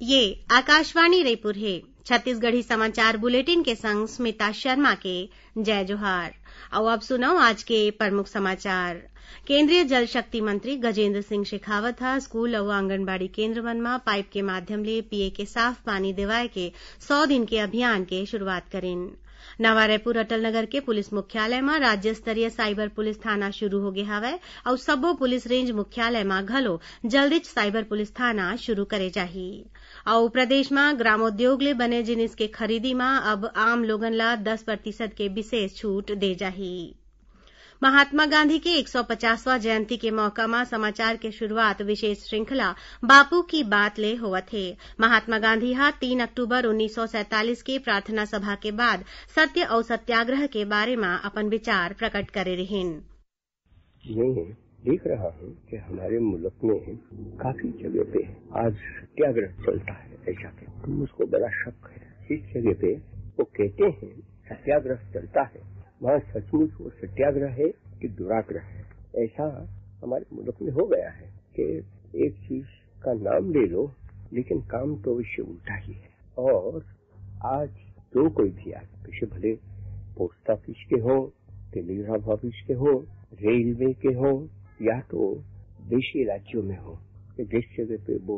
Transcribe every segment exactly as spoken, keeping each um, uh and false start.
ये आकाशवाणी रईपुर हे। छत्तीसगढ़ी समाचार बुलेटिन के संग स्मिता शर्मा के जय जोहार। अउ अब सुनव आज के प्रमुख समाचार। केंद्रीय जल शक्ति मंत्री गजेंद्र सिंह शेखावत ह स्कूल अउ आंगनबाड़ी केंद्र मन म पाइप के माध्यम ले पीए के साफ पानी देवाए के सौ दिन के अभियान के शुरुआत करिन। नवा रायपुर अटल नगर के पुलिस मुख्यालय म राज्य स्तरीय साइबर पुलिस थाना शुरू होगे हवय अउ सब्बो पुलिस रेंज मुख्यालय म घलो जल्दीच साइबर पुलिस थाना शुरू करे जाही। अउ प्रदेश म ग्रामोद्योग ले बने जिनिस के खरीदी म अब आम लोगन ल दस प्रतिशत के विशेष छूट दे जाही। महात्मा गांधी के एक सौ पचासवां जयंती के मौका म समाचार के शुरुआत विशेष श्रृंखला बापू की बात ले होवत हे। महात्मा गांधी ह तीन अक्टूबर उन्नीस सौ सैंतालीस के प्रार्थना सभा के बाद सत्य अउ सत्याग्रह के बारे म अपन विचार प्रकट करे रिहिन। मैं देख रहा हूँ कि हमारे मुल्क में काफी जगह पे आज सत्याग्रह चलता है, ऐसा कहते हैं। मुझको बड़ा शक है। जिस जगह पे वो कहते हैं सत्याग्रह चलता है, वहाँ सचमुच वो सत्याग्रह है कि दुराग्रह है? ऐसा हमारे मुल्क में हो गया है कि एक चीज का नाम ले लो, लेकिन काम तो इससे उल्टा ही है। और आज जो कोई भी आदमी, जैसे भले पोस्ट ऑफिस के हो, टेलीग्राफ ऑफिस के हो, रेलवे के हो, या तो देशी राज्यों में हो, कि जिस जगह पे वो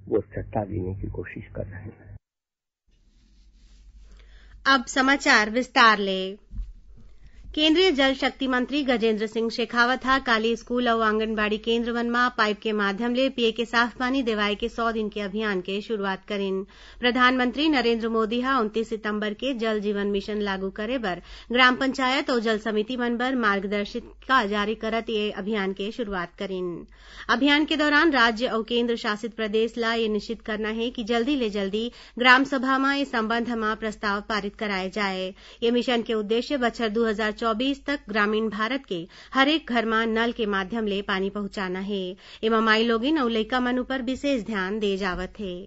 वो सत्ता लेने की कोशिश कर रहे हैं। अब समाचार विस्तार ले। केंद्रीय जल शक्ति मंत्री गजेंद्र सिंह शेखावत ह काली स्कूल अउ आंगनबाड़ी केंद्र मन म पाइप के माध्यम ले पीए के साफ पानी देवाए के सौ दिन के अभियान के शुरुआत करिन। प्रधानमंत्री नरेंद्र मोदी ह उनतीस सितंबर के जल जीवन मिशन लागू करे बर ग्राम पंचायत अउ जल समिति मन बर मार्गदर्शिका जारी करत ये अभियान के शुरुआत करिन। अभियान के दौरान राज्य अउ केंद्र शासित प्रदेश ला ये निश्चित करना हे कि जल्दी ले जल्दी ग्राम सभा म ए संबंध म प्रस्ताव पारित कराए जाए। ये मिशन के उद्देश्य बछर दू हजार चौबीस तक ग्रामीण भारत के हरेक घर म नल के माध्यम ले पानी पहुंचाना हे। एमा माईलोगिन अउ लइका मन ऊपर विशेष ध्यान दे जावत हे।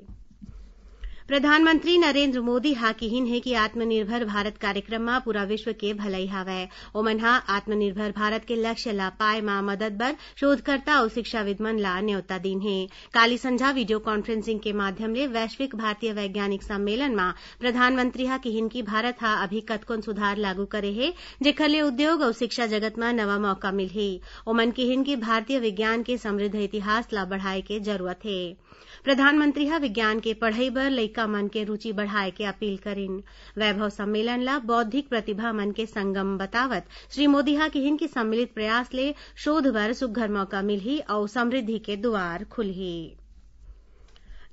प्रधानमंत्री नरेंद्र मोदी ह किहिन हे कि आत्मनिर्भर भारत कार्यक्रम म पूरा विश्व के भलई हावय। ओमन ह आत्मनिर्भर भारत के लक्ष्य ला पाए म मदद बर शोधकर्ता अउ शिक्षाविद मन ला न्योता दीन हे। काली संझा वीडियो कॉन्फ्रेंसिंग के माध्यम ले वैश्विक भारतीय वैज्ञानिक सम्मेलन म प्रधानमंत्री ह किहिन कि भारत ह अभी कतकोन सुधार लागू करे हे, जेखर ले उद्योग अउ शिक्षा जगत म नवा मौका मिलही। ओमन किहिन कि भारतीय विज्ञान के समृद्ध इतिहास ला बढ़ाए के जरूरत हे। प्रधानमंत्री ह विज्ञान के पढ़ई बर लइका मन के रुचि बढ़ाए के अपील करिन। वैभव सम्मेलन ला बौद्धिक प्रतिभा मन के संगम बतावत श्री मोदी ह किहिन कि सम्मिलित प्रयास ले शोध बर सुघ्घर मौका मिलही अउ समृद्धि के दुवार खुलही।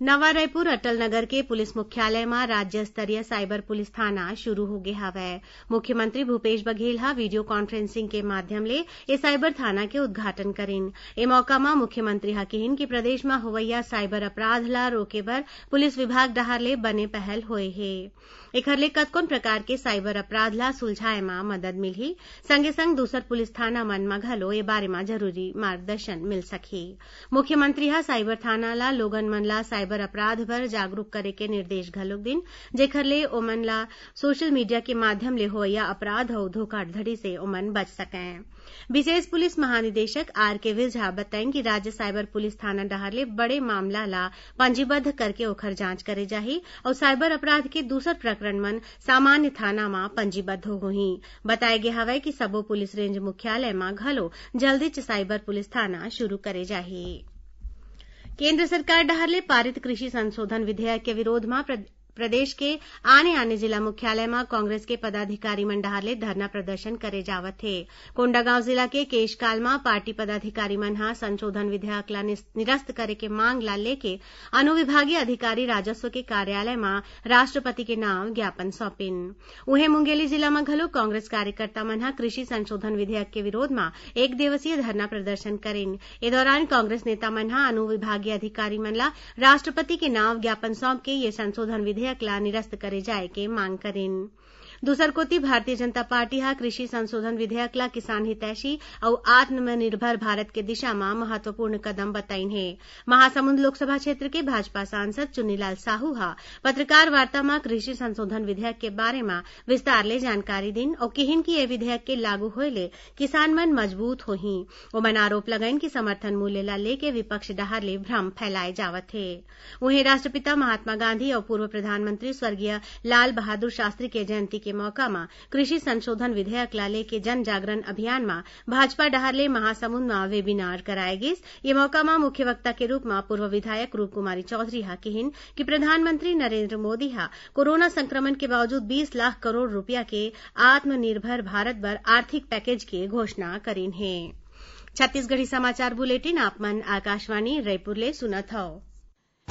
नवा रायपुर अटल नगर के पुलिस मुख्यालय म राज्य स्तरीय साइबर पुलिस थाना शुरू होगे हवय। मुख्यमंत्री भूपेश बघेल ह वीडियो कॉन्फ्रेंसिंग के माध्यम ले ए साइबर थाना के उद्घाटन करिन। ए मौका म मुख्यमंत्री ह किहिन कि प्रदेश म होवइया साइबर अपराध ला रोके बर पुलिस विभाग डहार ले बने पहल होए हे। एखर ले कतकोन प्रकार के साइबर अपराध ला सुलझाए म मदद मिलही, संगे संग दूसर पुलिस थाना मन म घलो ए बारे म जरूरी मार्गदर्शन मिल सकही। मुख्यमंत्री ह साइबर थाना ला लोगन मन ला साइबर अपराध बर जागरूक करे के निर्देश घलोक दिन, जेखर ले ओमन ला सोशल मीडिया के माध्यम ले होवइया अपराध अउ धोखाधड़ी से ओमन बच सकंय। विशेष पुलिस महानिदेशक आर के विज ह बताइन कि राज्य साइबर पुलिस थाना डहार ले बड़े मामला ला पंजीबद्ध करके ओखर जांच करे जाही अउ साइबर अपराध के दूसर प्रकरण मन सामान्य थाना म पंजीबद्ध होही। बताए गे हवय कि सबो पुलिस रेंज मुख्यालय म घलो जल्दीच साइबर पुलिस थाना शुरू करे जाही। केंद्र सरकार डहार ले पारित कृषि संशोधन विधेयक के विरोध म प्र-, प्रदेश के आने-आने जिला मुख्यालय म कांग्रेस के पदाधिकारी मन डहार ले धरना प्रदर्शन करे जावत हे। कोंडागांव जिला के केशकाल म पार्टी पदाधिकारी मन ह संशोधन विधेयक ला निस-, निरस्त करे के मांग ला लेके अनुविभागीय अधिकारी राजस्व के कार्यालय म राष्ट्रपति के नांव ज्ञापन सौंपिन। उहें, मुंगेली जिला म घलो कांग्रेस कार्यकर्ता मन ह कृषि संशोधन विधेयक के विरोध म एक दिवसीय धरना प्रदर्शन करिन। ए दौरान कांग्रेस नेता मन ह अनुविभागीय अधिकारी मन ला राष्ट्रपति के नांव ज्ञापन सौंप के ये संशोधन विधेयक ला निरस्त करे जाए के मांग करिन। दूसर कोति, भारतीय जनता पार्टी ह कृषि संशोधन विधेयक ला किसान हितैषी अउ आत्मनिर्भर भारत के दिशा म महत्वपूर्ण कदम बताइन हे। महासमुंद लोकसभा क्षेत्र के भाजपा सांसद चुन्नीलाल साहू ह पत्रकार वार्ता म कृषि संशोधन विधेयक के बारे म विस्तार ले जानकारी दिन अउ किहिन कि ए विधेयक के लागू होए ले किसान मन मजबूत होही। ओमन आरोप लगाइन कि समर्थन मूल्य ला लेके विपक्ष डहार ले भ्रम फैलाए जावत हे। उहें, राष्ट्रपिता महात्मा गांधी अउ पूर्व प्रधानमंत्री स्वर्गीय लाल बहादुर शास्त्री के जयंती के मौका म कृषि संशोधन विधेयक ला लेके जन जागरण अभियान म भाजपा डहार ले महासमुंद म webinar कराए गिस। ये मौका म मुख्य वक्ता के रूप म पूर्व विधायक रूप कुमारी चौधरी ह किहिन कि प्रधानमंत्री नरेंद्र मोदी ह कोरोना संक्रमण के बावजूद बीस लाख करोड़ रुपया के आत्मनिर्भर भारत बर आर्थिक package के घोषणा करिन हे। छत्तीसगढ़ी समाचार bulletin आप मन आकाशवाणी रायपुर ले सुनत हव।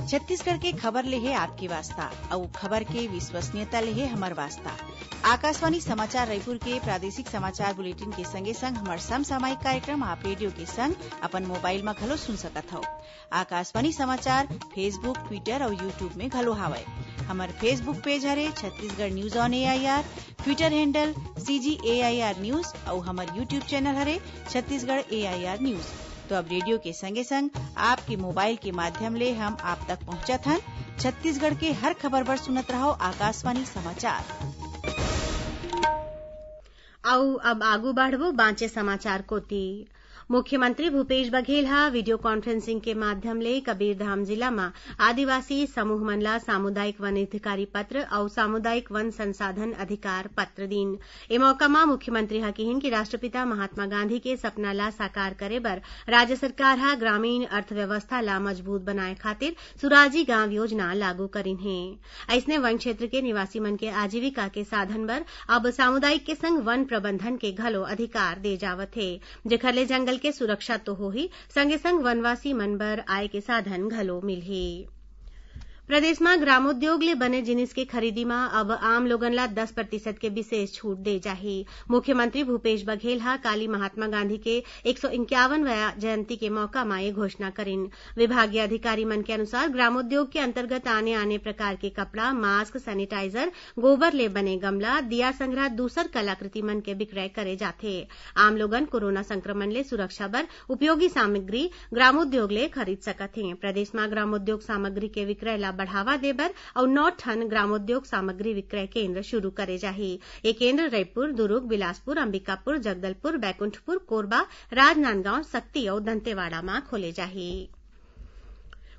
छत्तीसगढ़ के खबर ले हे आपके वास्ता, अउ खबर के विश्वसनीयता ले हे हमर वास्ता। आकाशवाणी समाचार रायपुर के प्रादेशिक समाचार bulletin के संगे संग हमर समसामयिक कार्यक्रम आप रेडियो के संग अपन मोबाइल म घलो सुन सकत हव। आकाशवाणी समाचार Facebook, Twitter अउ YouTube में घलो हावय। हमर Facebook page हरे Chhattisgarh news on A I R, Twitter handle C G A I R news अउ हमर YouTube channel हरे Chhattisgarh A I R news। तो अब रेडियो के संगे संग आपके मोबाइल के माध्यम ले हम आप तक पहुंचत हन। छत्तीसगढ़ के हर खबर बर सुनत रहव आकाशवाणी समाचार। अउ अब आगू बढ़बो बांचे समाचार कोति। मुख्यमंत्री भूपेश बघेल ह video conferencing के माध्यम ले कबीरधाम जिला म आदिवासी समूह मन ला सामुदायिक वन अधिकारी पत्र अउ सामुदायिक वन संसाधन अधिकार पत्र दीन। ए मौका म मुख्यमंत्री ह किहिन कि राष्ट्रपिता महात्मा गांधी के सपना ला साकार करे बर राज्य सरकार ह ग्रामीण अर्थव्यवस्था ला मजबूत बनाए खातिर सुराजी गांव योजना लागू करिन हे। अइसने वन क्षेत्र के निवासी मन के आजीविका के साधन बर अब सामुदायिक के संग वन प्रबंधन के घलो अधिकार दे जावत हे, जेखर ले जंगल के सुरक्षा तो होही, संगे संग वनवासी मन बर आय के साधन घलो मिलही। प्रदेश म ग्रामोद्योग ले बने जिनिस के खरीदी म अब आम लोगन ला दस प्रतिशत के विशेष छूट दे जाही। मुख्यमंत्री भूपेश बघेल ह काली महात्मा गांधी के एक सौ इक्यावनवां जयंती के मौका म ये घोषणा करिन। विभागीय अधिकारी मन के अनुसार, ग्रामोद्योग के अंतर्गत आने-आने प्रकार के कपड़ा, mask, sanitizer, गोबर ले बने गमला, दिया संग्रह, दूसर कलाकृति मन के विक्रय करे जाथे। आम लोगन कोरोना संक्रमण ले सुरक्षा बर उपयोगी सामग्री ग्रामोद्योग ले खरीद सकत हें। प्रदेश म ग्रामोद्योग सामग्री के विक्रय ला बढ़ावा दे बर अउ नौ ठन ग्रामोद्योग सामग्री विक्रय केंद्र शुरू करे जाही। ये केंद्र रईपुर, दुरूग, बिलासपुर, अंबिकापुर, जगदलपुर, बैकुंठपुर, कोरबा, राजनांदगांव, सक्ती अउ दंतेवाड़ा म खोले जाही।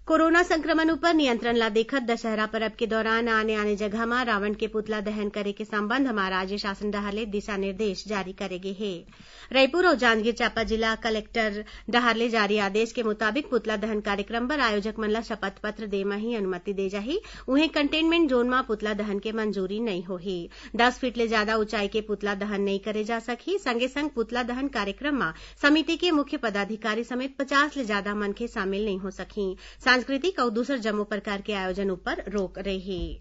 कोरोना संक्रमण उपर नियंत्रण ला देखत दशहरा परब के दौरान आने-आने जगह म रावण के पुतला दहन करे के संबंध म राज्य शासन डहार ले दिशा निर्देश जारी करे गे हे। रईपुर अउ जांजगीर चांपा जिला कलेक्टर डहार ले जारी आदेश के मुताबिक पुतला दहन कार्यक्रम बर आयोजक मन ला शपथ पत्र दे म ही अनुमति दे जाही। उहें, containment zone म पुतला दहन के मंजूरी नइ होही। दस फीट ले जादा ऊंचाई के पुतला दहन नइ करे जा सकही। संगे संग पुतला दहन कार्यक्रम म समिति के मुख्य पदाधिकारी समेत पचास ले जादा मनखे शामिल नइ हो सकही। सांस्कृतिक अउ दूसर जम्मो प्रकार के आयोजन उपर रोक रही।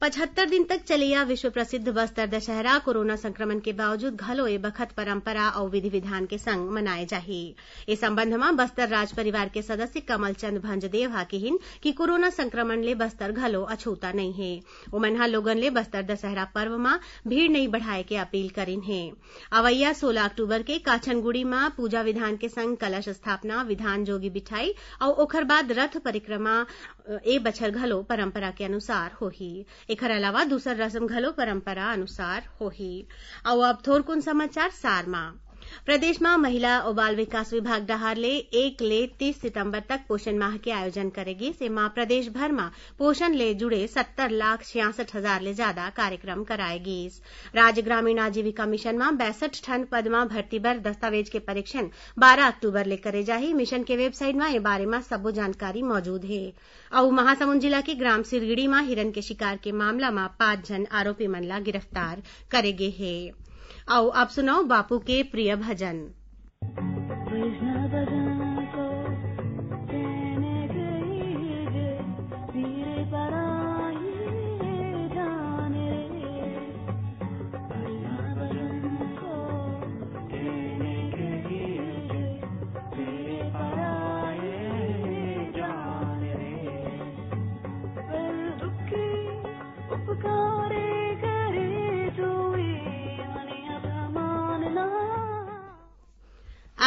पचहत्तर दिन तक चलेया विश्व प्रसिद्ध बस्तर दशहरा कोरोना संक्रमण के बावजूद घलो ए बखत परंपरा अउ विधि विधान के संग मनाए जाही। ए संबंध म बस्तर राज परिवार के सदस्य कमल चंद भंजदेव ह किहिन कि कोरोना संक्रमण ले बस्तर घलो अछूता नइ हे। ओमन ह लोगन ले बस्तर दशहरा पर्व म भीड़ नइ बढ़ाए के अपील करिन हे। अवइया सोला अक्टूबर के काछनगुड़ी म पूजा विधान के संग कलश स्थापना, विधान जोगी बिठाई अउ ओखर बाद रथ परिक्रमा, अ, ए बछर घलो परंपरा के अनुसार होही। एखर अलावा दूसर रस्म घलो परंपरा अनुसार होही। अउ अब थोरकुन समाचार सार म। प्रदेश म महिला अउ बाल विकास विभाग डहार ले एक ले तीस सितंबर तक पोषण माह के आयोजन करे गिस। एमा प्रदेश भर म पोषण ले जुड़े सत्तर लाख छियासठ हजार ले जादा कार्यक्रम कराए गिस। राज्य ग्रामीण आजीविका मिशन म बैसठ ठन पद म भर्ती बर दस्तावेज के परीक्षण बारह अक्टूबर ले करे जाही। मिशन के website म ए बारे म सबो जानकारी मौजूद हे। अउ महासमुंद जिला के ग्राम सिरगिड़ी म हिरन के शिकार के मामला म पांच झन आरोपी मन ला गिरफ्तार करे गे हे। अउ अब सुनव बापू के प्रिय भजन।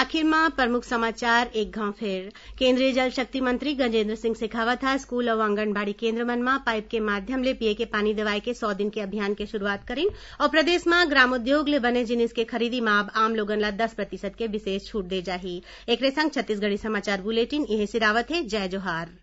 आखिर म प्रमुख समाचार एक घांव फेर। केंद्रीय जल शक्ति मंत्री गजेंद्र सिंह शेखावत ह स्कूल अउ आंगनबाड़ी केंद्र मन म पाइप के माध्यम ले पीए के पानी देवाए के सौ दिन के अभियान के शुरुआत करिन अउ प्रदेश म ग्रामोद्योग ले बने जिनिस के खरीदी म अब आम लोगन ल दस प्रतिशत के विशेष छूट दे जाही। एकरे संग छत्तीसगढ़ी समाचार बुलेटिन इहें सिरावत हे। जय जोहार।